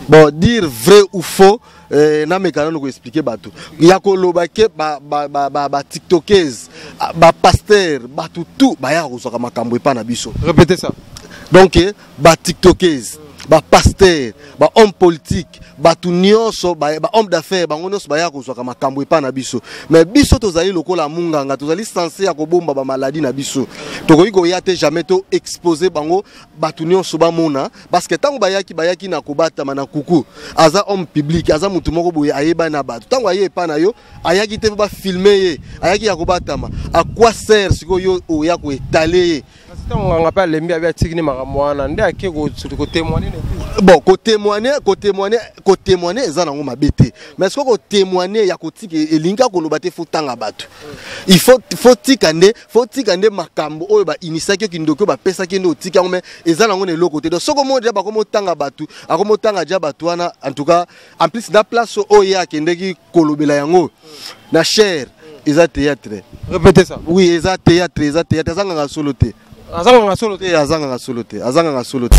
Bon, dire vrai ou faux, nameka nano koexpliquer bato ya koloba ke batiktokese, bapasteur, bato tout bayaka kozwaka makambo epa na biso. Répétez ça. Donc batiktokese, bapasteur, bahomme politique, bato nyonso, bahomme d'affaires, bango nyonso bayaka kozwaka makambo epa na biso. Mais biso tozali lokola munganga, tozali censé ya kobomba bamaladi na biso. Tokoki koya te jamais to expose bango, bato nyonso bamona, parce que ntango bayaki, bayaki na kobatama na kuku. Aza homme public, aza motu moko boye ayebani na bato. Ntango aye epa na yo, ayaki te mpo bafilmer ye, ayaki ya kobatama. À quoi sert sikoyo yo oya koétaler ye? Kasi ntango nganga mpe alembi, abi atikini makambo wana, nde ake kotémoigner na église. Bon, kotémoigner eza nango mabe te, mais soki kotémoigner ya kotika, elingi koloba te faut tanga bato. Il faut tika nde, faut tika nde makambo oyo bainisaki yo, kindoki oyo bapesaki nde otika yango. Mais eza nango na eloko te. Donc soki omoni deja bakomotanga bato, akomotanga dia bato wana. En tout cas, en plus na place oyo ye akendeki kolobela yango na chaire, eza théâtre. Répétez ça. Oui, eza théâtre, eza théâtre. Aza nganga solo te. Aza nganga solo te? Te, aza nganga solo te, aza nganga solo te.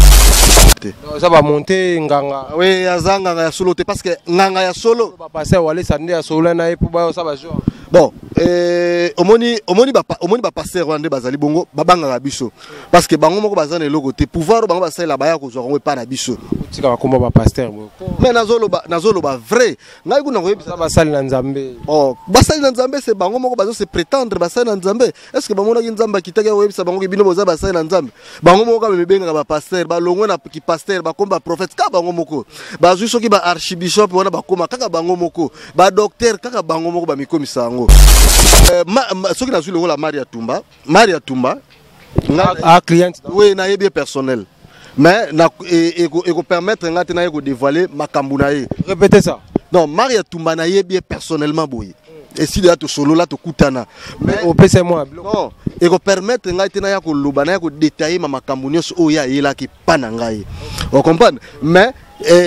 Eza bamonte nganga. Oui, aza nganga ya solo te, parce que nganga ya solo bapasteur Walesa nde asolola na ye mpo bayosa bajour. Bon, omoni bapasteur wana nde bazali bongo, babangaka biso parce que bango moko baza na eloko te. Pouvoir oyo bango basalela, baya kozwa yango epai na biso. Otika bakomba bapasteur boye. Mais nazoloba vrai. Ngai kuna koyebisa baza basali na Nzambe. Oh, basali na Nzambe, se bango moko bazo se prétendre basali na Nzambe. Est ce que bamonaki Nzambe akitaki akoyebisa bango ke bino boza basali na Nzambe? Bango moko kaka mibengaka bapasteur, balongwe na kipasteur, bakoma baprophète. Kaka bango moko bazwi soki baarchibishop wana, bakoma kaka bango moko badocteur, kaka bango moko bamikomisa yango. Soki nazwi lokola Maria Tumba, Maria Tumba, Ah, cliente? Oui, nayebi ye personnel, mais ekopermettre nga te naye kodévoiler makambo na ye. Répétez ça. Non, Maria Tumba, nayebi ye personnellement boye, esi deya tosolola, tokutana, mais opesa mwa biloko. Non, ekopermettre ngai te naya koloba, naya kodétailler ma makambo nyonso oyo ye ayelaki mpa na ngai, ocomprendre? Mais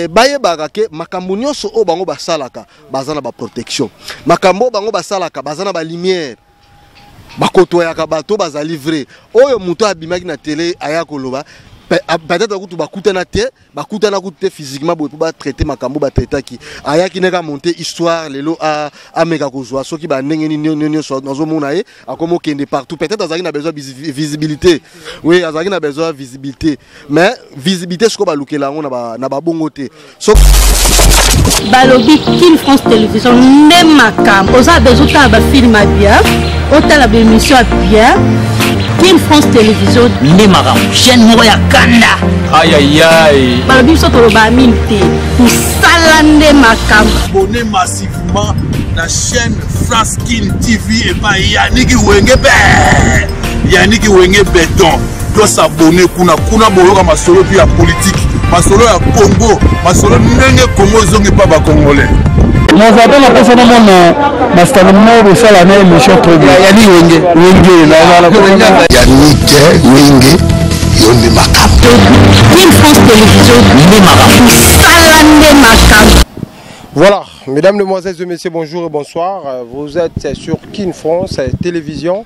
bayebaka ke makambo nyonso oyo bango basalaka, baza na baprotection. Makambo oyo bango basalaka, baza na balumière, bakotoyaka bato bazali vrai. Oyo moto abimaki na tele aya koloba, peut-être kutu bakutana te, bakutana kutu te physiquement boye mpo batraite makambo batraitaki. Ayaki ndenge amonte histoire lelo, ameka kozwa soki bandenge nini nyonso. Nazomona ye akomi okende partout. Peut-être azalaki na besoin visibilité. Oui, azalaki na besoin visibilité, mais visibilité sikoyo balukela yango na babongo te. So Balobi Kin France Télévision nde makambo. Oza besoin otala bafilm ya bien, otala baémission ya bien, Kin France Télévision nde makambo, chaîne moko ya kanda. Ayayay. Balobi biso toloba mingi te, mosala nde makambo. Abonnez massivement na chaîne France Kin TV epai Yaniki Wenge be, Yaniki Wenge Beton. Tos'abonner kuna kuna, boyoka masolo mpe ya politike, masolo ya Congo, masolo ndenge Congo ezongi mpa bacongolais. Naza mpe napesa namona masitano moko bosala na émission trop bien. Yani Wenge. Wenge. Yanike Wenge, yo nde makambo. Kin France Télévision nde makambo. Mosala nde makambo. Voilà, mesdames, mesdemoiselles et messieurs, bonjour et bonsoir. Vous êtes sur Kin France Télévision,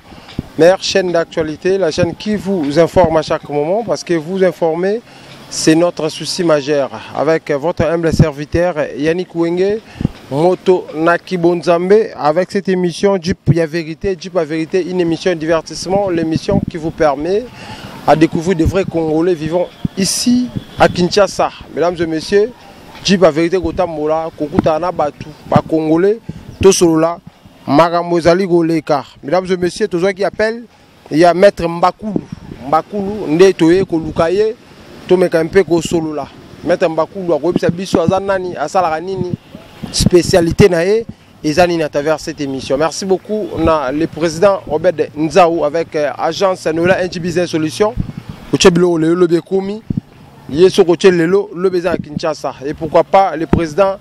meilleure chaîne d'actualité, la chaîne qui vous informe à chaque moment, parce que vous informer, c'est notre souci majeur. Avec votre humble serviteur Yannick Wenge, Moto Nakibonzambe, avec cette émission Jeep Ya Vérité, Jeep à Vérité, une émission de divertissement, l'émission qui vous permet à découvrir de vrais Congolais vivant ici à Kinshasa. Mesdames et messieurs, Jeep à Vérité kotambola, kokutana na batu, ba Congolais, tosolola, makambo ezali koleka. Mesdames et messieurs, tozwaki appel ya maître Mbakulu. Mbakulu nde toye koluka ye, tomeka mpe kosolola. Maître Mbakulu akoyebisa biso aza nani, asalaka nini, spécialité na ye eza nini à travers cette émission. Merci beaucoup na le président Obed Nzaou avec agence Nola NG Business Solution. Otie biloko lelo, lobi ekomi. Ye soki otie lelo, lobi eza na Kinshasa. Et pourquoi pas le président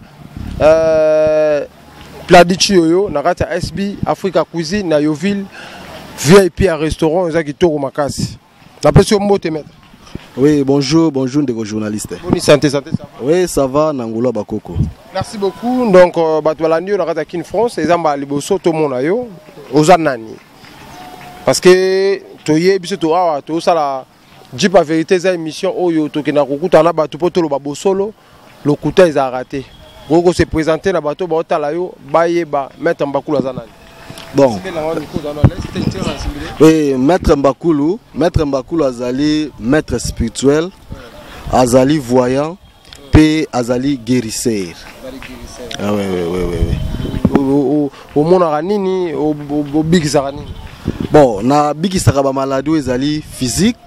Pladi Chiyoyo na kati ya SB Africa Cuisine na Yoville, VIP ya restaurant eza kitoko makasi. Napesi yo mbote, maître. Oui, bonjour, bonjour ndeko journaliste. Boni santé, santé ça va? Oui, ça va, Nangola Bakoko. Merci beaucoup. Donc bato balandi yo na kati ya Kin France, eza mbala liboso tomona yo. Oza nani? Parce que toyebi biso to awa tosala Jeep à Vérité, eza émission oyo tokenda kokutana na bato mpo toloba bosolo. Lokuta ezalaka te. Okoki ko se présenter na bato baotala yo, bayeba maître Mbakulu aza nani. Bon, oui, maître Mbakulu, maître Mbakulu azali maître spirituel, azali voyant, pe azali guérisseur. Ah oui, oui, oui, oui, oui. Omonaka nini, obikisaka nini? Bon, nabikisaka ba maladie oyo ezali physique.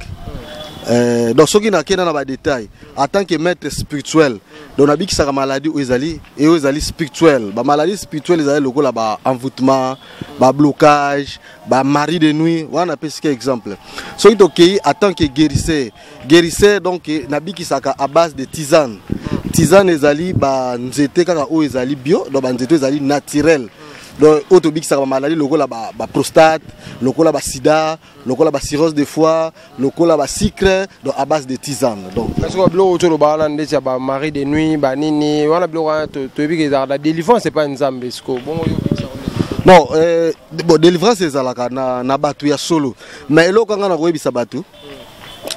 Donc soki nakenda na ba détail en tant que maître spirituel, donc nabikisaka maladie oyo ezali et oyo ezali spirituel. Ba maladie spirituelle ezali lokola ba envoûtement, ba blocage, ba mari de nuit. Wana napesika exemple. Soki tokei en tant que guérisseur, guérisseur donc nabikisaka à base de tisane. Tisane ezali ba nzete kaka oyo ezali bio, donc ba nzete ezali naturel. Donc oyo tobikisaka ba maladie lokola ba prostate, lokola ba sida, lokola ba cirrhose de foie, lokola ba sucre, donc à base de tisane. Donc parce que biloko toloba wana ndeti ya ba mari de nuit, ba nini, wana biloko wana toyebi ke ezalaka na délivrance, c'est pas nzambe siko. Bongo yo obikisaka ndenge? Non, bon, délivrance ezalaka na bato ya solo. Mais eloko nga na koyebisa bato,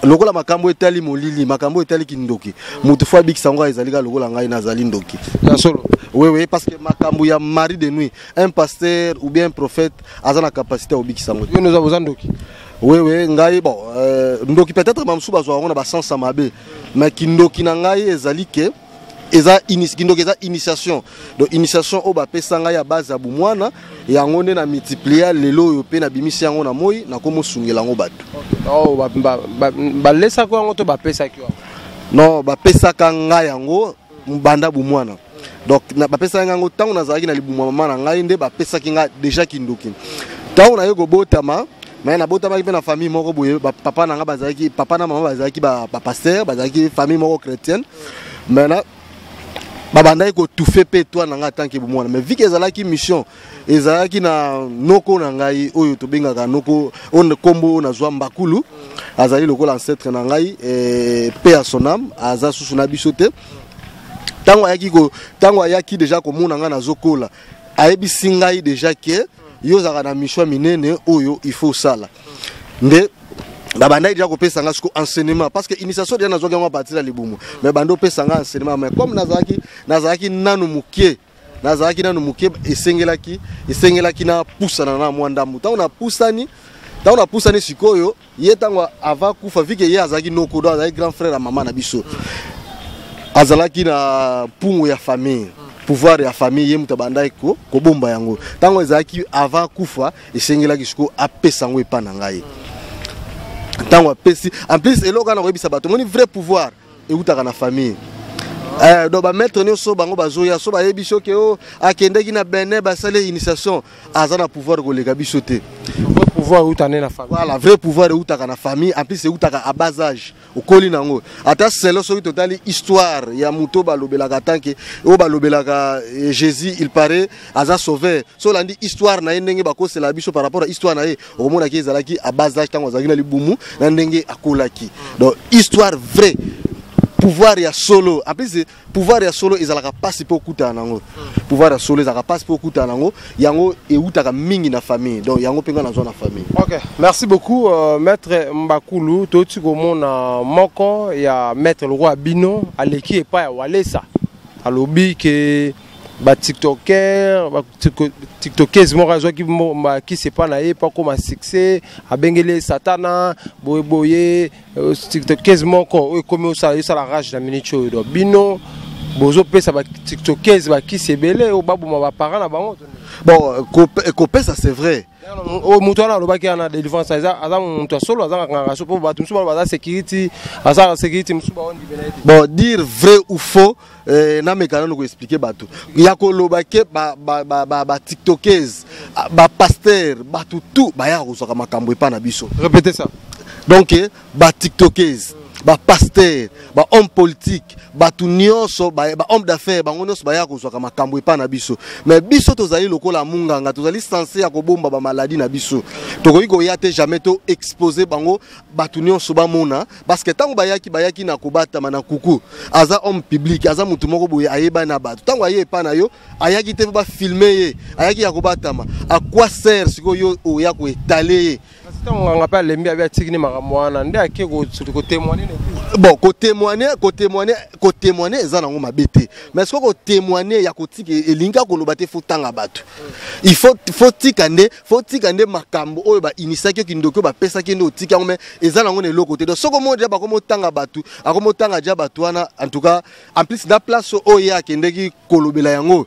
lokola makambo etali molili, makambo etali kindoki, moto fo abikisa ngo ezali kaka lokola ngai nazali ndoki. Ya solo. Oui, oui, parce que makambo ya mari de nuit, un pasteur ou bien un prophète aza na capacité ya kobikisa ngo. Yo noza boza ndoki? Oui, oui, ngai, bon, ndoki peut-être bamosusu bazwa yango na ba sens ya mabe, mais kindoki na ngai ezali ke eza kindoki eza initiation. Donc initiation oyo bapesa ngai ya base ya bomwana, yango nde na multiplier lelo oyo mpe nabimisi yango na moi, nakomosungela yango bato. Oh, balesaki yango to bapesaki yango? Non, bapesaka ngai yango banda bomwana. Donc bapesaki ngai yango ntango nazalaki na libumu ya mama na ngai, nde bapesaki ngai déjà kindoki. Ntango naye kobotama, mais nabotamaki mpe na famille moko boye, papa na ngai bazalaki, papa na mama bazalaki ba pasteur, bazalaki famille moko chrétienne. Maintenant babandaki kotufe mpe étoile na ngai tant que bomwana. Mais vu que ezalaki mission, ezalaki na noko na ngai oyo tobengaka noko, oyo nkombo oyo nazwa Mbakulu, azali lokola ancêtre na ngai, paix à son âme, aza susu na biso te. Ntango ayaki déjà komona ngai nazokola, ayebisi ngai déjà ke yo ozalaka na mission minene oyo il faut osala. Nde babandaki déjà kopesa nga siko enseignement, parce que initiation déjà nazwaki yango à partir ya libumu, mais bandi opesa nga enseignement. Mais comme nazalaki nanu mokie, nazalaki nanu moke, esengelaki napusana na mwa ndambu. Ntango napusani sikoyo, ye ntango ava kufa, vu que ye azalaki noko, donc azalaki grand frère ya mama na biso, azalaki na mpungu ya famille, pouvoir ya famille, ye moto abandaki kobomba yango. Ntango ezalaki avant kufa, esengelaki sikoyo apesa yango epa na ngai. Ntango apesi, en plus eloko wana koyebisa bato, omoni, vrai pouvoir eutaka na famille. Donc bamaître nyonso bango bazoya, so bayebi soki o akendaki na Benin, basali initiation, aza na pouvoir koleka biso te. Vrai pouvoir euta nde na famille. Voilà, vrai pouvoir eutaka na famille. En plus eutaka à bas âge, okoli nango. Ata selo soki totali histoire ya moto balobelaka, tanke oyo balobelaka Jésus, il paraît aza sauveur, so olandi histoire na ye, ndenge bakosela biso par rapport à histoire na ye, okomonaki ezalaki à bas âge, ntango azalaki na libumu na ndenge akolaki. Donc histoire vrai, pouvoir ya solo. En plus pouvoir ya solo ezalaka mpasi mpo okutana nango. Pouvoir ya solo ezalaka mpasi mpo okutana nango. Yango eutaka mingi na famille, donc yango mpe nga nazwa na famille. Ok, merci beaucoup, maître Mbakulu. Toti komona moko ya maître Leroy Bino aleki epai ya Walesa, alobi ke batiktoker, batiktokese moko azwaki bakisi epai na ye mpo akóma succès, abengeli ye satana boyeboye. Tiktokese moko oyo ekomi osala rage na minute oyo. Donc bino bozopesa batiktokese bakisi ebele oyo baboma baparent na bango? Bon, kopesa, c'est vrai. Oyo moto wana alobaki wana délivrance, aza moto ya solo, aza nganga so, mpo bato mosusu balo baza sécurité, aza sécurité mosusu baondimela ye te. Bon, dire vrai ou faux, nameka nano koexpliquer bato ya koloba ke batiktokese, bapasteur, bato tout bayaka kozwaka makambo epa na biso. Répétez ça. Donc batiktokese, bapasteur, bahomme politique, bato nyonso, bahomme d'affaires, bango nyonso bayaka kozwaka makambo epa na biso. Mais biso tozali lokola munganga, tozali censé ya kobomba bamaladi na biso. Tokoki koya te jamais to expose bango, bato nyonso bamona, parce que ntango bayaki na kobatama na kuku, aza homme public, aza motu moko boye ayebani na bato. Ntango aye epa na yo, ayaki te mpo bafilme ye, ayaki ya kobatama. À quoi sert sikoyo oya koétaler ye? Ntango nganga mpe alembi, abi atiki ne makambo wana, nde ake kotémoigner na église. Bon, kotémoigner, kotémoigner, kotémoigner eza nango mabe te, mais soki kotémoigner ya kotika, elingi kaka koloba te. Faut tanga bato, il faut tika nde, faut tika nde makambo oyo bainisaki yo, kindoki oyo bapesaki nde otika yango, mais eza nango na eloko te. Donc soki omoni deja bakomi otanga bato, akomi otanga dia bato wana, en tout cas, en plus na place oyo ye akendeki kolobela yango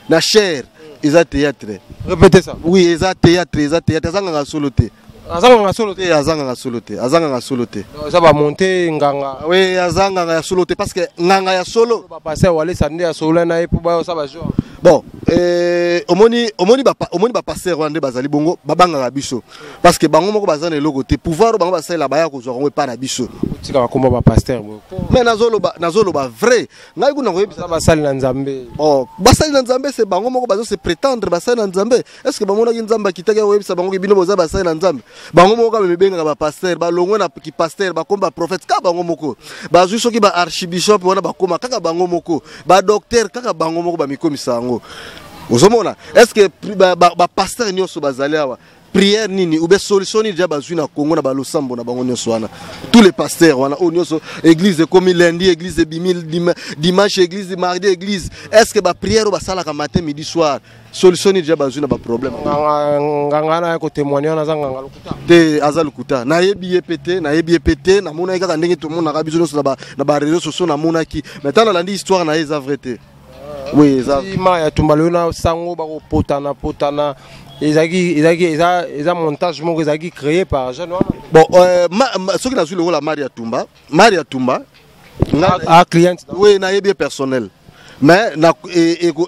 na chaire, eza théâtre. Répétez ça. Oui, eza théâtre, eza théâtre. Aza nganga solo te. Aza nganga solo te? Te, aza nganga solo te, aza nganga solo te. Eza bamonte nganga. Oui, aza nganga ya solo te, parce que nganga ya solo bapasteur Walesa nde asolola na ye mpo bayosa bajour. Bon, omoni bapasteur wana nde bazali bongo, babangaka biso parce que bango moko baza na eloko te. Pouvoir oyo bango basalela, baya kozwa yango epai na biso. Otika bakoma bapasteur boye. Mais nazoloba vrai, ngai kuna koyebisa. Baza basali na Nzambe. Oh, basali na Nzambe, se bango moko bazo se prétendre basali na Nzambe. Est ce que bamonaki Nzambe akitaki koyebisa bango ke bino boza basali na Nzambe? Bango moko kaka mibengaka bapasteur, balongwe na kipasteur, bakomi baprophète. Kaka bango moko bazwi soki baarchibishop wana, bakóma kaka bango moko badocteur, kaka bango moko bamikomisa yango. Ozomona, est ce que bapasteur nyonso bazali awa, prière nini ou bien solution nini deja bazwi na Congo na balosambo na bango nyonso wana? Tous les pasteurs wana oyo nyonso, église ekomi lundi, église ebimi dimanche, église mardi, église, est ce que baprière oyo basalaka matin, midi, soir, solution nini deja bazwi na baproblème? Nganga na ye kotémoigner wana aza nganga lokuta. Te, aza lokuta. Nayebi ye pe te, nayebi ye pe te. Namonaki kaka ndenge tomonaka biso nyonso na baréseau sociaux, namonaki. Mais ntango nalandi histoire na ye, eza vrai te. Oui, eza. Ma ya Tumba lelo na sango bakopotana potana, ezalaki eza montage moko ezalaki créé par jeune wana. Bon, soki nazwi lokola Maria Tumba, Maria Tumba a cliente. Oui, nayebi ye personnel, mais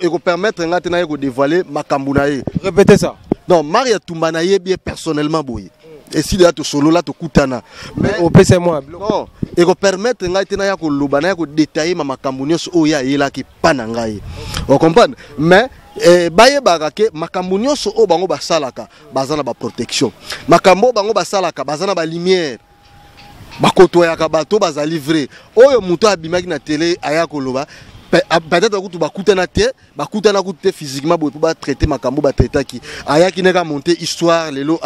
ekopermettre nga te naye kodévoiler makambo na ye. Répétez ça. Non, Maria Tumba, nayebi ye personnellement boye, esi deya tosolola, tokutana, mais opesa mwa biloko. Non, ekopermettre ngai te naya koloba, naya kodétailler ma makambo nyonso oyo ye ayelaki pa na ngai, ocomprendre? Mais bayebaka ke makambo nyonso oyo bango basalaka, baza na baprotection. Makambo oyo bango basalaka, baza na balumière, bakotoyaka bato bazali vrai. Oyo moto abimaki na tele aya koloba, peut-être kutu bakutana te, bakutana kutu te physiquement boye mpo batraite makambo batraitaki. Ayaki ndenge amonte histoire lelo,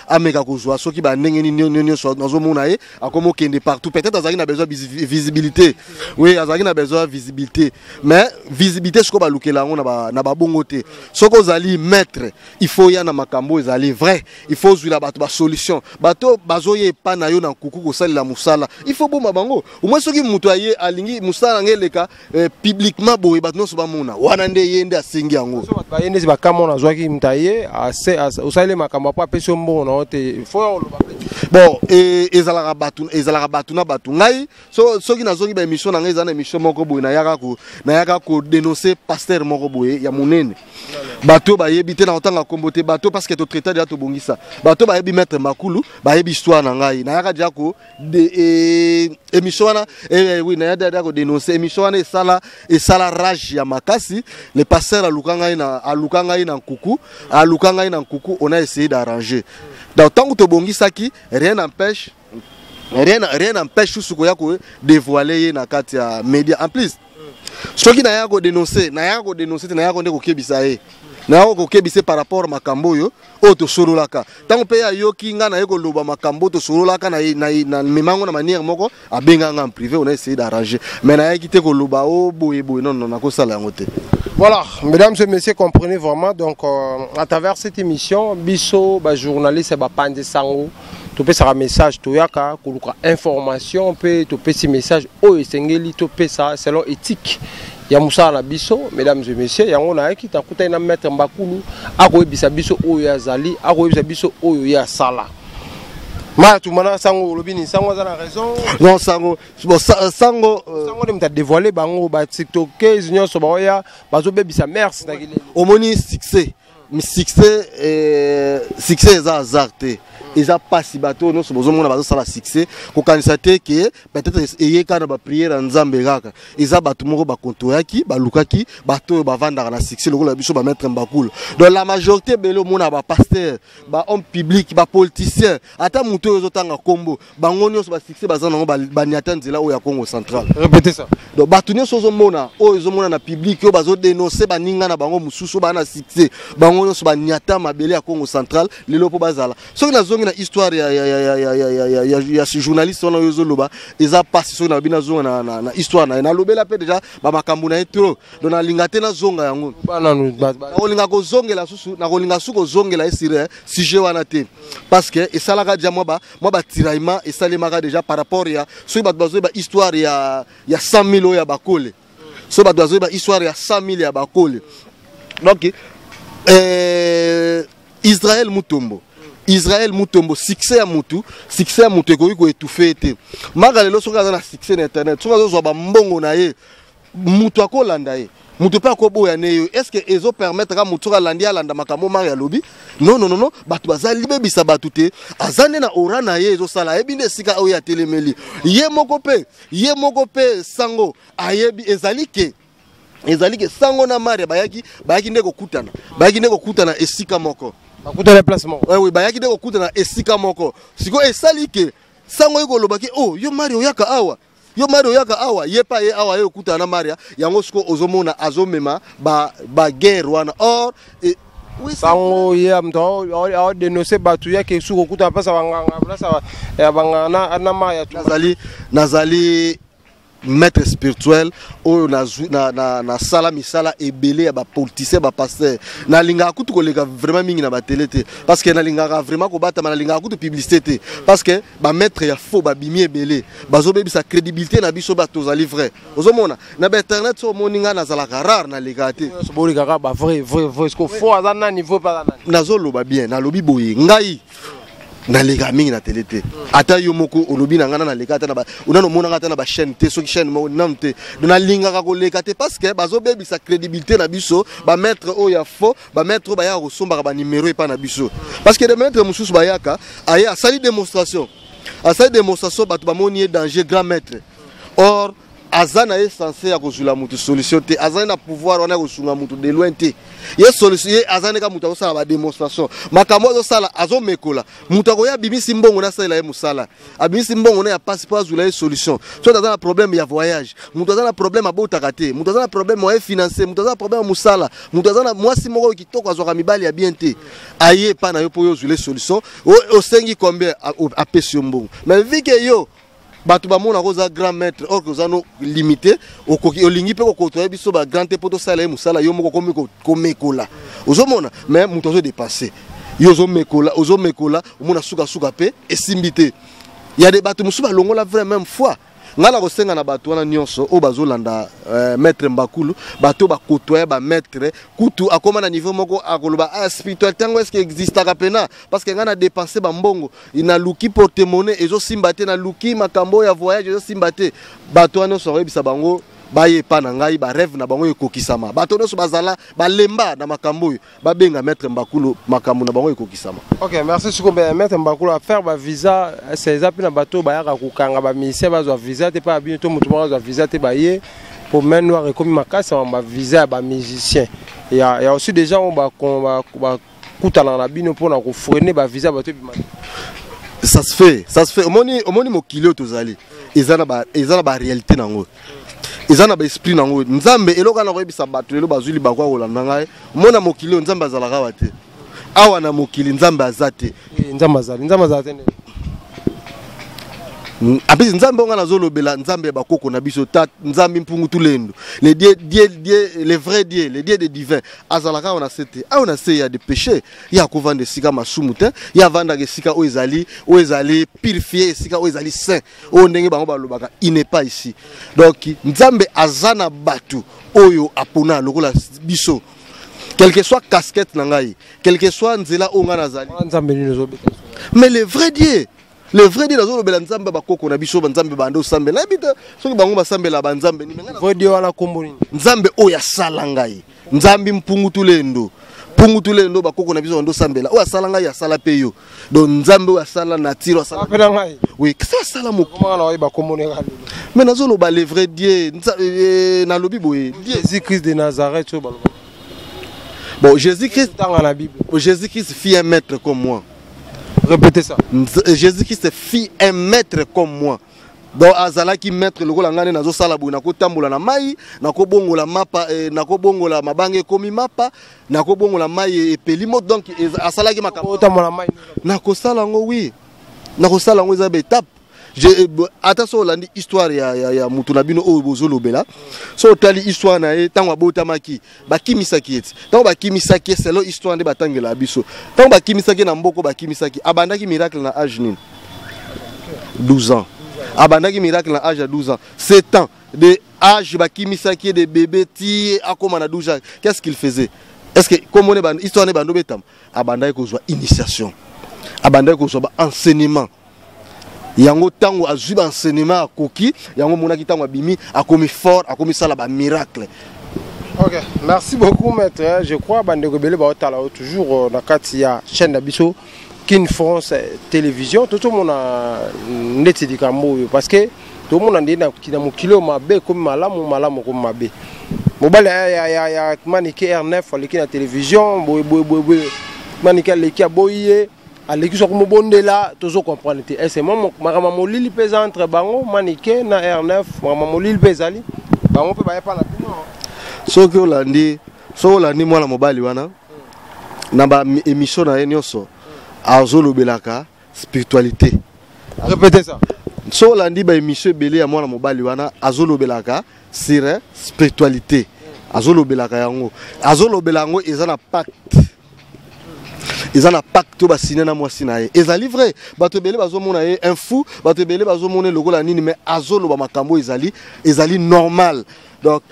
ameka kozwa soki bandenge nini nyonso. Nazomona ye akomi okende partout. Peut-être azalaki na besoin visibilité. Oui, azalaki na besoin visibilité, mais visibilité sikoyo balukela yango na babongo te. Soki ozali maître, il faut ya na makambo ezali vrai, il faut ozwila bato basolution. Bato bazoya epa na yo na nkuku kosalela mosala, il faut boma bango. Omoi soki moto aye alingi mosala nange eleka publiquement boye, bato nyonso bamona, wana nde ye nde asengi yango. So bato baye ndeti bakama wana, azwaki moto aye osaleli makambo apo apesi yo mbongo na yo te, fo ya oloba pe. Bon, ezalaka bato, ezalaka bato na bato. Ngai soki nazongi baémission na ngai, eza na émission moko boye nayaka kodénoncer pasteur moko boye ya monene. Bato bayebi te, na kotanga nkombo te. Bato, parce que totraita deja, tobongisa. Bato bayebi maître Makulu, bayebi histoire na ngai. Nayaka deja ko émission wana, oui, nayaka deja kodénoncer émission wana. Esala rage ya makasi. Le pasteur aluka ngai na nkuku, aluka ngai na nkuku. On a essayé d'arranger. Donc ntango tobongisaki, rien n'empêche susu koya kodévoiler ye na kati ya média. En plus, soki nayaka kodénoncer, nayaka kodénoncer te, nayaka nde kokebisa ye, nayaka kokebisa ye par rapport makambo oyo tosololaka. Ntango mpe ye ayoki ngai naye koloba makambo oyo tosololaka na memango na manière moko, abenga nga en privé, on a essayé d'arranger, mais nayaki te koloba o boye boye. Non, non, nakosala yango te. Voilà, mesdames et messieurs, comprenez vraiment. Donc, à travers cette émission, biso, ba journaliste, ba pande sango, topesaka message, toyaka koluka information mpe topesi message oyo esengeli topesa selon éthique ya mosala na biso. Mesdames et messieurs, yango nayaki nakutani na maître Mbakulu, akoyebisa biso oyo azali, akoyebisa biso oyo ye asala. Maya Tumana, sango olobi nini? Sango aza na raison? Non, sango, bon, sango Sango nde moto adévoile bango, batiktokese nyonso baoya bazobebisa mers na kileli. Omoni, succès eza hasard te, eza mpasi. Bato oyo nyonso bozomona bazosala succès, kokanisa te ke peut-être eyeka na baprière ya Nzambe kaka. Eza bato moko bakontoyaki, balukaki bato oyo bavandaka na succès lokola biso bamaître Mbakulu. Donc la majorité ebele omona, bapasteur, bahomme public, bapoliticien, ata moto oyo ozotanga nkombo, bango nyonso basuccès baza nango, baniata nzela oyo ya Congo Central. Répétez ça. Donc bato nyonso ozomona, oyo ozomona na public, oyo bazodénonce baninga na bango mosusu oyo baa na succès, bango nyonso baniata mabele ya Congo Central lelo mpo bazala. Soki nazongi nazongi na histoire ya, ya, ya, ya, ya, ya, ya, ya, ya, ya journaliste wana oyo ozoloba, eza mpasi. Soki nalobi nazonga na, na, na histoire na ye, nalobela mpe déjà bamakambo na ye trop, donc nalinga te nazonga yango. Nakolinga kozongela susu, nakolinga su kozongela ye sur sujet wana te, parce que esalaka déjà mwa batiraillement esalemaka déjà par rapport ya soki bato bazoyeba histoire ya 100 000 oyo ya bakole, soki bato bazoyeba histoire ya 100 000 ya bakole. Donc Israël Mutombo, Israël Mutombo, succès ya mutu, succès ya mutu ekoki koétouffer te. Maka lelo, soki aza na succès na internet, soki azozwa bambongo na ye, mutu akolanda ye, mutu mpe akoboya ne yo. Est ce que ezopermettre ka mutu soki alandi, alanda makambo mari alobi? Non, non, non, non. Bato bazali bebisa bato te. Aza nde na aura na ye, ezosala, ayebi nde esika oyo atelemeli ye moko mpe, ye moko mpe sango ayebi. Ezali ke sango na Maria bayaki nde kokutana, bayaki nde kokutana esika moko. Bakutana place moko. Oui, oui, bayaki nde kokutana esika moko. Sikoyo esali ke sango oyo kolobaki: "Oh, yo Maria oyaka awa, yo Maria oyaka awa." Ye pa ye awa, ye okutana na Maria yango. Sikoyo ozomona azomema baguerre wana or oui. Sango ye moto aodénonce bato, yake su kokutana place ya banganga, place ya banganga na Maria. Nazali maître spirituel oyo nasala misala ebele ya bapoliticien, bapasteur. Nalingaka kutu koleka vraiment mingi na batele te, parce que nalingaka vraiment kobatama, nalingaka kutu publicité te, parce que bamaître ya faux babimi ebele, bazobebisa crédibilité na biso. Bato tozali vrai, ozomona na bainternet so omoni ngai nazalaka rare, nalekaka te. Bolekaka ba vrai, vrai, vrai. Ce faux aza nani? Vrai mpe aza nani? Nazoloba bien, nalobi boye: ngai naleka mingi na tele te. Ata yo moko olobi na ngai na naleka ata nano omonanga ata na bachaîne te, soki chaîne moko nanu te. Donc nalingaka koleka te, parce que bazobebisa crédibilité na biso, bamaître oyo ya faux, bamaître oyo bayaka kosombaka banimero epai na biso, parce que de maître mosusu bayaka, aye asali démonstration, asali démonstration, bato bamoni ye danger, grand maître. Or aza na ye censé ya kozwila motu solution te, azali na pouvoir wana ya kosunga motu de loin te. Ye solution, ye aza ndeka moto azosala badémonstration, makambo azosala, azomekola. Moto akoya, abimisi mbongo, nasalela ye mosala, abimisi mbongo na ya pasi mpo azwila ye solution. Soki aza na problème ya voyage, moto aza na problème abotaka te, moto aza na problème moyen financier, moto aza na problème ya mosala, moto aza na mwasi moko oyo kitoko, azwaka mibali ya bien te, aye epa na yo mpo oyo ozwile solution. Osengi combien? Apesi yo mbongo. Mais vu que yo bato bamonaka oza grand maître, or que oza no limité, okoki olingi mpe kokotoya biso bagrand te mpo tosala ye mosala. Yo moko okomi komekola, ozomona, mais moto azodépenser, yo ozomekola, ozomekola, omona sukasuka mpe esimbi te. Ya de bato mosusu balongola vrai même fois. Ngai na kosenga na bato wana nyonso oyo bazolanda maître Mbakulu, bato oyo bakotoya bamaître, kutu akóma na niveau moko akoloba: "Ah, spiritualité yango est-ce existaka pena? Parce que ngai na dépense bambongo, naluki porte-monnaie, ezosimba te, naluki makambo oyo ya voyage, ezosimba te." Bato wana nyonso akoyebisa bango baye epa na ngai, barêve na bango ekokisama. Bato nyonso bazala balemba na makambo oyo, babenga maître Mbakulu, makambo na bango ekokisama. Ok, merci. Siko maître Mbakulu, affaire bavisa, eza mpe na bato oyo bayaka kokanga bamusicien, bazwa visa te mpa ya bino, to moto moko azwa visa te, baye po main noire ekomi makasi ya bavisa ya bamusicien. Ya aussi déjà oyo bakutanaka na bino mpona kofreiner bavisa bato ebima? Ça se fait, ça se fait. Omoni mokili oyo tozali, eza na baréalité nango, eza na baesprit nango. Nzambe, eloko wana koyebisa bato lelo bazwi libaku ya kolanda ngai, omona mokili oyo, Nzambe azalaka awa te. Awa na mokili Nzambe aza te. Nzambe azali, Nzambe azala te ndenge? Apesi Nzambe onga nazolobela, Nzambe ya bakoko na biso, ta Nzambe mpungu tulendo, le Dieu, Dieu, Dieu, le vrai Dieu, le Dieu de divin, azalaka awa na se te. Awa na se ya de péché, ye akovanda esika masumu te. Ye avandaka esika oyo ezali purifié, esika oyo ezali saint, oyo ndenge bango balobaka. Il n'est pas ici. Donc Nzambe aza na bato oyo apona lokola biso, quelle que soit casquette na ngai, quelle que soit nzela oyo ngai nazali. Nzambe nini ozobeta? Mais le vrai Dieu, le vrai Dieu, nazolobela Nzambe bakoko na biso, banzambe bande osambela. Nayebi te soki bango basambela banzambe nini. Vrai Dieu wana kombo nini? Nzambe oyo asala ngai, Nzambe mpungu tulendo, mpungu tulendo, bakoko na biso bande osambela, oyo asala ngai, asala mpe yo. Donc Nzambe oyo asala nature, asala mpe na ngai. Oui, sa asala moki. Komaka na oyeba kombo neka lelo. Mais nazoloba le vrai Dieu. Nalobi boye, Dieu Jésus Christ de Nazareth oyo baloba. Bon, Jésus Christ tanga na Bible. Jésus Christ fit un maître comme moi. Répétez ça. Jésus Christ fit un maître comme moi. Donc azalaki maître lokola ngai nde nazosala boye, nakotambola na mai, nakobongola mapa, nakobongola mabanga ekomi mapa, nakobongola mai epeli moto. Donc asalaki makambo. Otambola mai? Nakosala yango, oui, nakosala yango. Eza baétape. Ata so olandi histoire ya mutu na bino oyo bozolobela, so otali histoire na ye, ntango abotamaki, bakimisaki ye ti ntango bakimisaki ye, selon histoire nde batangela biso, ntango bakimisaki ye na mboko, bakimisaki, abandaki miracle na age nini? 12 ans. Abandaki miracle na age ya 12 ans, 7 ans de âge bakimisaki ye, de bébé ti akóma na 12 ans. Qu'est-ce qu'il faisait? Est ce que komone histoire ne bando betama? Abandaki kozwa initiation, abandaki kozwa baenseignement. Yango ntango azwi baenseignement, akoki yango. Omonaki ntango abimi, akomi fort, akomi sala bamiracle. Ok, merci beaucoup, maître. Je crois bandeko ebele baotala oyo toujours na kati ya chaîne na biso Kin France Télévision. Tozomona ndeti likambo oyo, parce que tomona nde na mokili oyo, mabe ekomi malamu, malamu ekomi mabe. Mobali ya Manike R9 aleki na télévision boye boye boye boye. Manike aleki, aboyi ye, aleki soki mobondela. Tozo comprendre te, ese makambo ya molili mpe eza entre bango, Manike na R9. Makambo ya molili mpe ezali, bango mpe baye mpa na bino. Soki olandi mwana mobali wana na baémission na ye nyonso, azolobelaka spiritualité. Répétez ça. Soki olandi baémission ebele ya mwana mobali wana, azolobelaka sur spiritualité, azolobelaka yango, azolobela yango. Eza na pacte, eza na pacte oyo basine na mwasi na ye. Ezali vrai, bato ebele bazomona ye un fou, bato ebele bazomona ye lokola nini, mais azoloba makambo ezali normal. Donc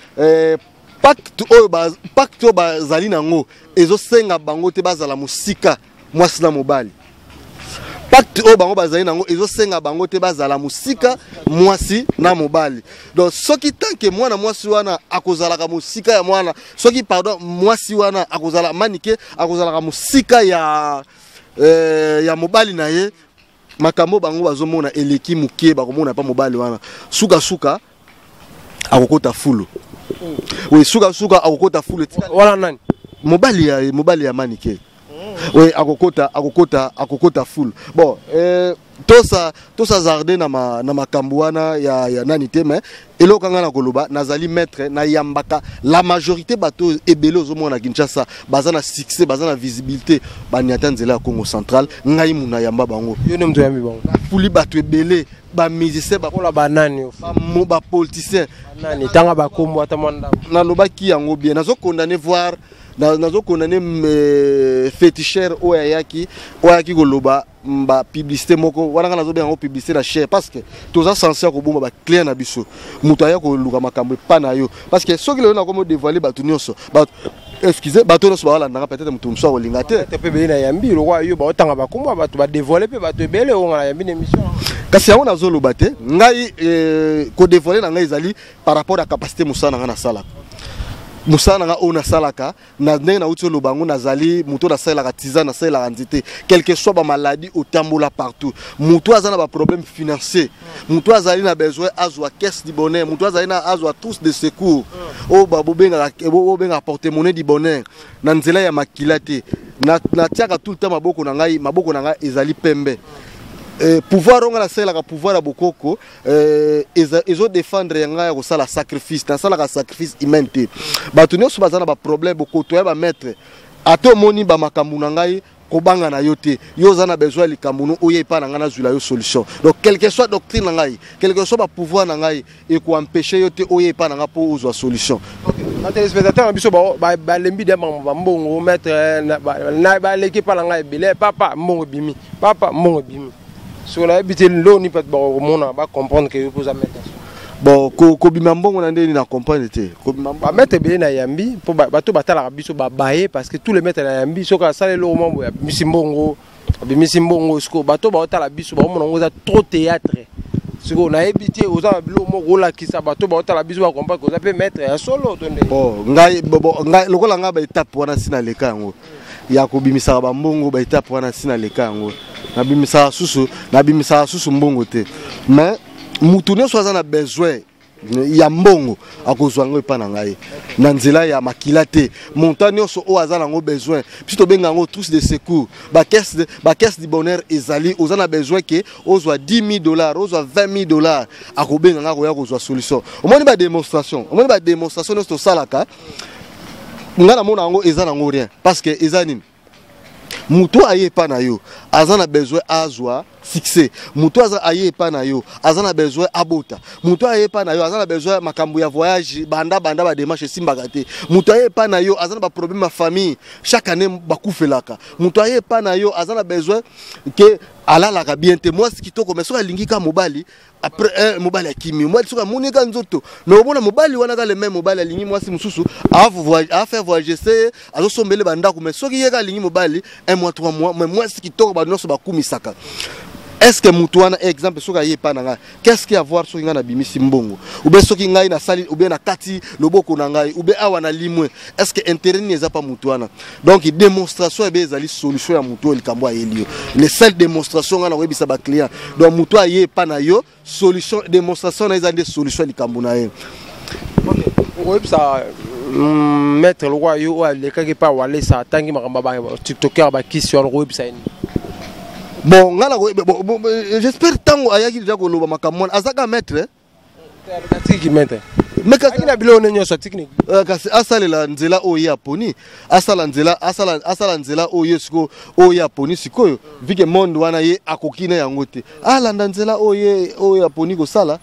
pacte oyo bazali nango ezosenga bango te bazala mosika, mwasi na mobali. Pacte oyo bango bazali nango ezosenga bango te bazala mosika, mwasi na mobali. Donc soki tant que mwana mwasi wana akozalaka mosika ya mwana, soki, pardon, mwasi wana akozala, Manike akozalaka mosika ya mobali na ye, makambo bango bazomona eleki moke, bakomona pa mobali wana, sukasuka akokota fulu. Oui, sukasuka akokota fulu. Wana nani? Mobali ya Manike. Oui, akokota fulu. Bon, tosa zarde na makambo wana ya nani te, mais eloko nga na koloba, nazali maître, nayambaka la majorité. Bato ebele ozomona na Kinshasa baza na succès, baza na visibilité, baniata nzela ya Congo Central. Ngai mu nayamba bango. Yo nde moto oyambi bango? Nafuli bato ebele, bamusicien. Kola banani? Bapoliticien. Nani? Tanga bakombo ata mwa ndambo. Nalobaki yango bien, nazokondane voir, nazokondane féticheur oyo ayaki koloba bapublicité moko wana. Nga nazobenga yango publicité na cher, parce que toza censé ya kobomba baclient na biso. Moto aya koluka makambo epa na yo, parce que soki lelo nakomi odévoile bato nyonso, bato, excuse, bato nyonso baolandanga, peut-être moto mosusu akolinga te. Te, mpe ebele na yambi lokwa yo, baotanga bakombo ya bato, badévoile mpe bato ebele oyo nga na yambi na émission. Kasi yango nazoloba te, ngai kodévoile na ngai ezali par rapport ya capacité. Mosala na ngai, nasalaka mosala na ngai oyo nasalaka na ndenge nauti oloba yango. Nazali moto oyo nasalelaka tisane, nasalelaka nzete, quel que soit bamaladie otambola partout. Moto aza na baproblème financier, moto azali na besoin azwa caisse du bonheur, moto azali na azwa trousse de secours oyo bobengaka porte-monnaie du bonheur na nzela ya makila te. Natiaka tout le temps maboko na ngai, maboko na ngai ezali pembe. Pouvoir oyo ngai nasalelaka, pouvoir ya bokoko, ezodefendre ya ngai ya kosala sacrifice. Nasalaka sacrifice humain te. Bato nyonso baza na baproblème, bokoto ya bamaître, ata omoni bamakambo na ngai, kobanga na yo te. Yo oza na besoin ya likambo no, oyo epai na ngai, nazwila yo solution. Donc quel que soit doctrine na ngai, quel que soit bapouvoir na ngai, ekoempêche yo te oyo epai na ngai mpo ozwa solution. Batéléspectateur na biso balembi de makambo bambongo. Maître, baleki epai na ngai ebele: "Papa, mbongo ebimi, papa, mbongo ebimi." Soki nayebi te loni bato bakomona, bacomprendre ke yo mpo oza maître. Bon, kobima mbongo na ndeni na comprendre te, kobima mbongo. Bamaître ebele na yambi mpo bato batalaka biso babaye, parce que tous les maîtres na yambi, soki asala eloko mwa boye, abimisi mbongo, abimisi mbongo. Sikoyo bato baotala biso baomona yango eza trop théâtre. Sikoyo nayebi te, oza na biloko moko olakisa bato baotala biso, bacomprendre oza mpe maître ya solo to nde? Bon, ngai, bon, ngai lokola ngai, baétape wana si naleka yango ya kobimisaka bambongo. Baétape wana si naleka yango, nabimisaka susu mbongo te. Mais mutu nyonso aza na besoin Ya mbongo, akozwa yango epa na ngai na nzela ya makila te. Montant nyonso oyo aza nango besoin, biso tobenga yango trousse de secours, bacaisse du bonheur. Ezali oza na besoin ke ozwa 10 000 $, ozwa 20 000 $, akobenga nga, akoya kozwa solution. Omoni badémonstration, omoni badémonstration nyonso tosalaka, nga namona yango eza nango rien, parce que eza nini? Moto aye epa na yo, aza na besoin azwa succès. Moto aza aye epa na yo, aza na besoin abota. Moto aye epa na yo, aza na besoin makambo ya voyage, banda banda badémarche esimbaka te. Moto aye epa na yo, aza na baproblème ya famille, chaque année bakufelaka. Moto aye epa na yo, aza na besoin ke alalaka bien te. Mwasi kitoko, mais soki alingi ka mobali, après mobali akimi. Mobali soki amoni ka nzoto, mais omona mobali wana ka le même mobali alingi mwasi mosusu, afaire voyager se, azosombele bandako. Mais soki ye ka alingi mobali, un mois, 3 mois, mais mwasi kitoko, bato nyonso bakumisaka. Est ce que motu wana, exemple, soki aye epa na ngai, qu'est ce qui a voir soki ngai nabimisi mbongo, ou bien soki ngai nasali, ou bien nakati loboko na ngai, ou bien awa nalimwe? Est ce que intérêt nini eza pa motu wana? Donc démonstration ebe ezali solution ya motu oyo likambo ayeli yo. Le seule démonstration ngai nakoyebisa baclient, donc motu aye epa na yo, solution, démonstration na eza nde solution ya likambo na ye. Okoyebisa maître lokwa yo oyo alekaki mpe awalesa, atangi makambo ya tiktoker, bakisi wana, okoyebisa ye nini? Bon, ngai bon, j'espère ntango ayaki deja koloba makambo wana, azaka maître. Atiki maître. Mais kasi aki na biloko ne nyonso, atiki. Kasi asalela nzela oyo ye aponi, asala nzela, asala nzela oyo ye sikoyo, oyo ye aponi sikoyo, vu que monde wana ye akoki na yango te, alanda nzela oyo ye oyo aponi kosala.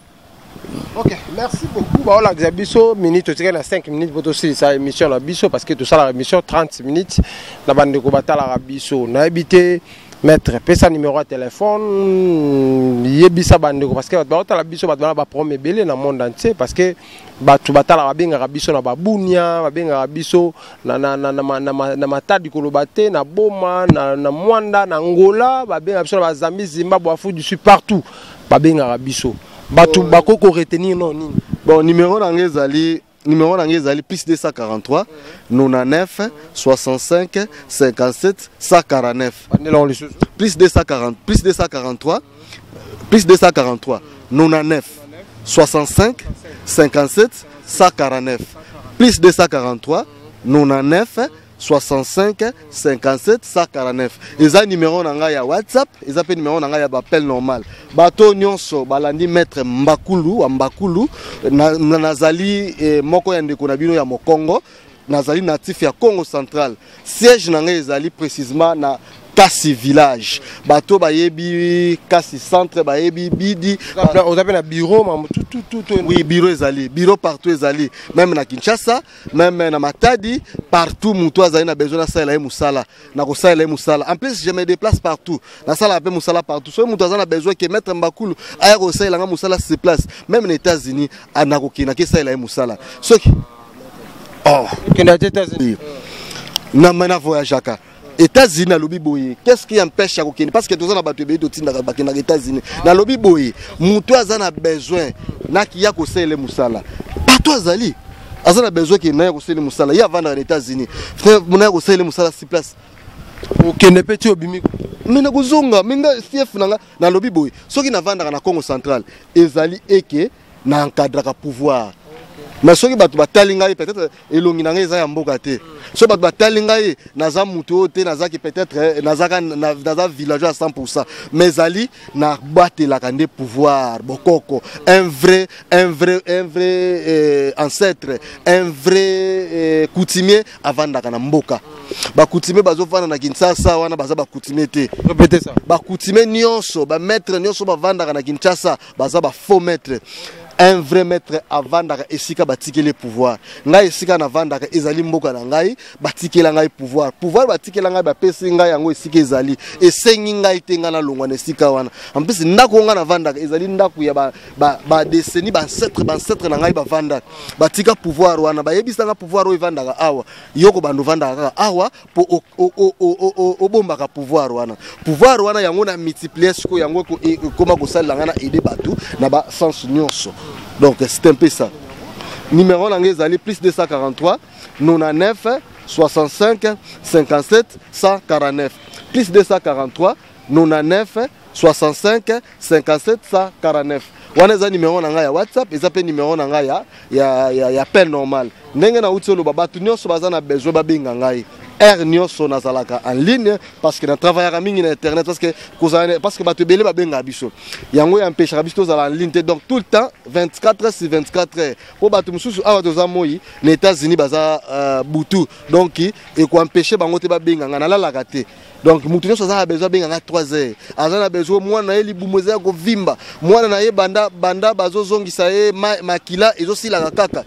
Ok, merci beaucoup. Baolakisa biso minute, totikali na 5 minutes mpo tosilisa émission na biso, parce que tosalaka émission 30 minutes na bandeko batalaka biso. Nayebi te, maître, pesa numéro ya téléphone, yebisa bandeko, parce que bato baotala biso, bato bana baproblème ebele na monde entier, parce que bato batalaka, babengaka biso na babunia, babengaka biso na Matadi, koloba te na Boma, na Mwanda, na Ngola, babengaka biso na Bazambi, Zimbabwe, Afrique du Sud, partout babengaka biso. Bato bakoki koretenir no nini? Bon, numéro na ngai ezali plus 243 99 65 57 149. Bandela lisusu. Plus 240, plus 243, plus 243 99 65 57 149, plus 243 99 65 57 149. Eza numéro na ngai ya WhatsApp, eza mpe numéro na ngai ya baappel normal. Bato nyonso balandi maître Mbakulu wa Mbakulu, nazali moko ya ndeko na bino ya Mokongo. Nazali natif ya Congo Central. Siège na ngai ezali précisément na Kasi village. Bato bayebi Kasi centre, bayebi Bidi. Oza mpe na bureau, mamu tout? Oui, bureau ezali, bureau partout ezali, même na Kinshasa, même na Matadi, partout. Moto azali na besoin nasalela ye mosala, na kosalela ye mosala. En plus, je me déplace partout, nasalaka mpe mosala partout. Soki moto aza na besoin ke maître Mbakulu aya kosalela nga mosala sur place, même na États-Unis, nakokende akesalela ye mosala soki oh. Okende te États-Unis? Na voyageaka États-Unis. Nalobi boye, qu'est-ce qui empêche ya kokende? Parce que toza na bato ebele totindaka, bakendaka États-Unis. Nalobi boye, moto aza na besoin nakiya kosalela mosala, bato azali aza na besoin ke naya kosalela mosala, ye avandaka na États-Unis, naya kosalela mosala sur place. Okende mpe ti obimi? Me nakozonga, me nga fief na nga, nalobi boye, soki navandaka na Congo Central, ezali eke na encadraka pouvoir. Mais soki bato batali ngai, peut-être elongi na ngai eza ya mboka te. Soki bato batali ngai, naza motu oyo te, nazaki peut-être nazaka naza villageois à 100, mais ezali nabatelaka nde pouvoir bokoko. Un vrai ancêtre, un vrai coutumier avandaka na mboka. Bacoutumier bazovanda na Kinshasa wana, baza bacoutumier te. Répétez ça. Bacoutumier nyonso, bamaître nyonso bavandaka na Kinshasa, baza bafaux maître. Un vrai maître avandaka esika batikeli pouvoir. Ngai esika navandaka ezali mboka na ngai, batikela ngai pouvoir. Pouvoir batikela ngai, bapesi ngai yango esika ezali, esengi ngai te ngai nalongwa na esika wana. En plus, ndako oyo ngai navandaka ezali ndako ya badécennie, baancêtre, baancêtre na ngai bavandaka, batika pouvoir wana. Bayebisanga pouvoir oyo evandaka awa, yo kobanda ovandaka kaka awa mpo obombaka pouvoir wana. Pouvoir wana yango na multiplier sikoyo, yango ekoma kosalela ngai na aider bato na basens nyonso. Donc c'est un peu ça. Numéro na ngai ezali plus 243 99 65 57 149, plus 243 99. 65 57 149. Wana eza numéro na ngai ya WhatsApp, eza mpe numéro na ngai ya appel normal. Ndenge nauti oloba, bato nyonso baza na besoin babenga ngai heure nyonso, nazalaka en ligne parce que na travaillaka mingi na internet, parce que kozala, parce que bato ebele babengaka biso, yango ya empêchaka biso tozala en ligne te. Donc tout le temps, 24 heures sur 24 heures, mpo bato mosusu awa toza moi, na États-Unis baza butu, donc ekoempêche bango te babenga ngai. Nalalaka te. Donc motu nyonso aza na besoin abenga ngai 3 heures, aza na besoin, mwana na ye libumu eza ya kovimba, mwana na ye banda banda bazozongisa ye makila ezosilaka kaka,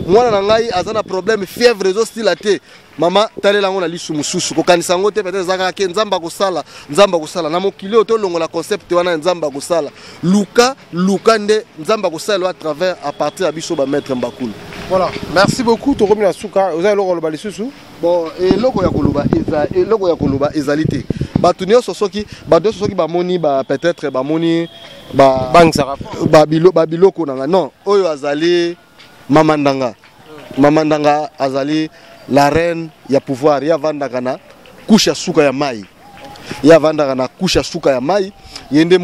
mwana na ngai aza na problème, fièvre ezosila te, mama talela yango na lisu mosusu, kokanisa yango te, peut-être eza kaka ke Nzambe akosala. Nzambe akosala na mokili oyo, tolongola concept wana ya Nzambe akosala. Luka, luka nde Nzambe akosala à travers, à partir ya biso bamaître Mbakulu. Voilà, merci beaucoup. Tokomi na suka. Oza eloko oloba lisusu? Bon, eloko ya koloba eza, eloko ya koloba ezali te. Bato nyonso soki bamoni ba peut-être bamoni ba Bangisaka. Babiloko na nga, non, oyo azali Mama Ndanga. Mama Ndanga azali la reine ya pouvoir. Ye avandaka na couche ya suka ya mai, ye avandaka na couche ya suka ya mai. Ye nde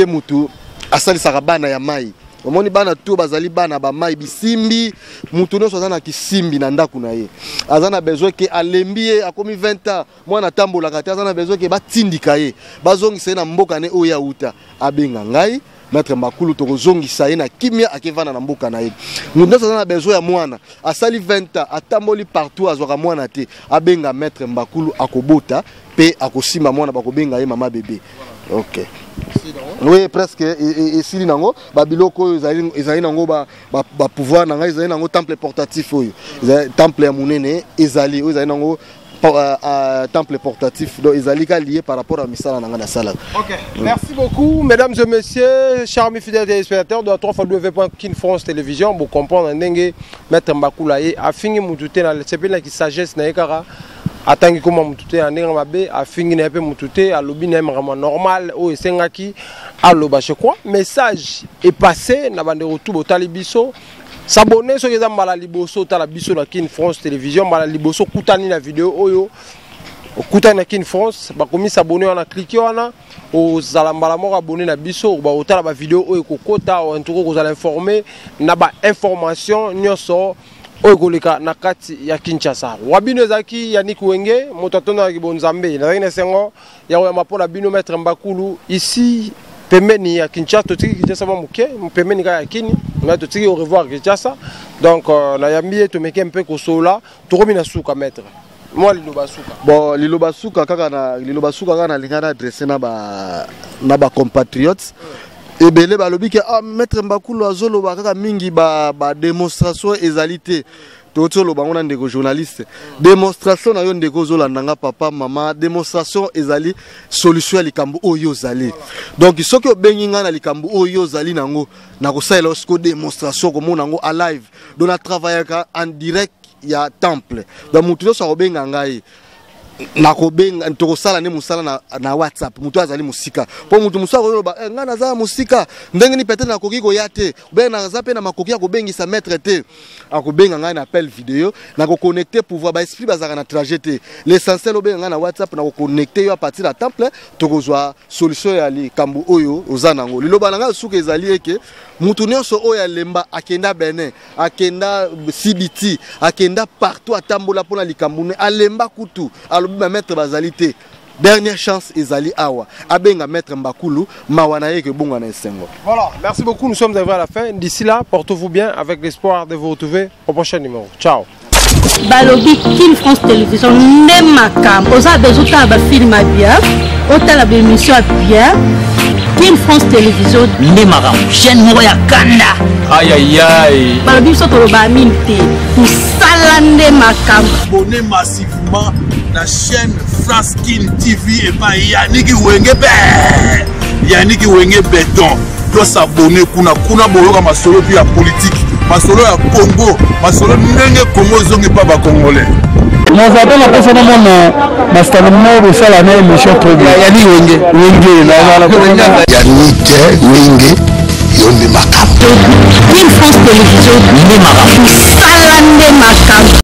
mutu asalisaka bana ya mai. Omoni, bana to bazali bana bamai bisimbi. Mutu nyonso aza na kisimbi na ndako na ye, aza na besoin ke alembi ye, akomi 20 ans, mwana atambolaka te, aza na besoin ke batindika ye, bazongisa ye na mboka ne oyo auta, abenga ngai maître Makulu, tokozongisa ye na kimia, akevanda na mboka na ye. Moto nyonso aza na besoin ya mwana, asali 20 ans, atamboli partout, azwaka mwana te, abenga maître Mbakulu, akobota mpe akosimba mwana, bakobenga ye mama bebe. Ok, oui, presque esili nango. Babiloko oyo ezali nango bapouvoir na ngai, ezali nango temple portatif oyo, temple ya monene ezali oyo, ezali nango temple portatif. Donc ezali ka lié par rapport à misala na ngai nasalaka. Ok, merci beaucoup, mesdames et messieurs, chers amis fidèles téléspectateurs de la 3 W.Kin France Télévision. Vous comprenez ndenge maître Mbakula ye afingi mutu te, na sepeli sagesse na ye kaka, atangi koma mutu te na ndenge mabe, afingi na ye mpe mutu te, alobi na ye makambo normal oyo esengaki aloba. Je crois message est passé na bandeko tu botali biso. S'abonner soki eza mbala liboso otala biso na Kin France Télévision, mbala liboso okutani na video oyo, okutani na Kin France, bakomi s'abonner wana, clique wana, ozala mbala moko abonné na biso, baotala bavideo oyo ekokota, en tout cas kozala informé na bainformation nyonso oyo ekoleka na kati ya Kinshasa. Wa bino ezalaki Yannick Wenge, moto atondaki bonzambe. Nazalaki na esengo ya koyamba mpo na bino maître Mbakulu ici pembeni ya Kinshasa. Totiki Kinshasa mwa moke, pembeni kaka ya Kini, mais totiki au revoir Kinshasa. Donc nayambi ye, tomeki mpe kosola. Tokomi na suka. Maître, mwa liloba suka. Bon, liloba suka kaka na liloba suka kaka, nalinga na adresse na bacompatriotes ebele. Balobi ke ah, maître Mbakulu azoloba kaka mingi, badémonstration ba ezali te. Toti oloba ngo na ndeko journaliste, démonstration na yo, ndeko ozolanda nga, papa, mama, démonstration ezali solution ya likambo oyo ozali. Donc soki obengi ngai na likambo oyo ozali nango, nakosalela yo siko démonstration, komona yango a live. Donc natravaillaka en direct ya temple. Donc motu nyonso akobenga ngai, nakobenga, tokosala nde mosala na WhatsApp. Moto azali mosika, mpo moto mosusu akoloba eh, ngai naza mosika, ndenge nini peut-être nakoki koya te, obe naza mpe na makoki ya kobengisa maître te, akobenga ngai na appel vidéo, nakoconnecte pouvoir. Baesprit bazalaka na trajet te. L'essentiel, obenga ngai na WhatsApp, nakoconnecte yo à partir ya temple, tokozwa solution ya likambo oyo oza nango. Liloba na ngai suka ezali eke mutu nyonso oyo alemba, akenda Benin, akenda CBT, akenda partout, atambola mpona likambo ne, alemba kutu, alobi bamaître bazali te, dernière chance ezali awa, abenga maître Mbakulu, mawa na ye ekebonga na esengo. Voilà, merci beaucoup, nous sommes arrivés à la fin. D'ici là, portez-vous bien, avec l'espoir de vous retrouver au prochain numéro. Ciao. Balobi Kin France Télévision nde makambo. Oza besoin otala bafilm ya bien, otala baémission ya bien, Kin France Télévision nde makambo, chaîne moko ya kanda. Ayayay. Balobi biso toloba mingi te, tosala nde makambo. Abonnez massivement na chaîne France Kin TV epai Yaniki Wenge be, Yaniki Wenge Beton. Tosabone kuna, kuna boyoka masolo mpe ya politike, masolo ya Congo, masolo ndenge Congo ezongi mpa bacongolais. Naza mpe napesa namona masitano moko bosala na émission trop bien. Yani Wenge. Wenge, nazala. Yannick Wenge, yo nde makambo. Kin France Télévision nde makambo. Tosala nde makambo.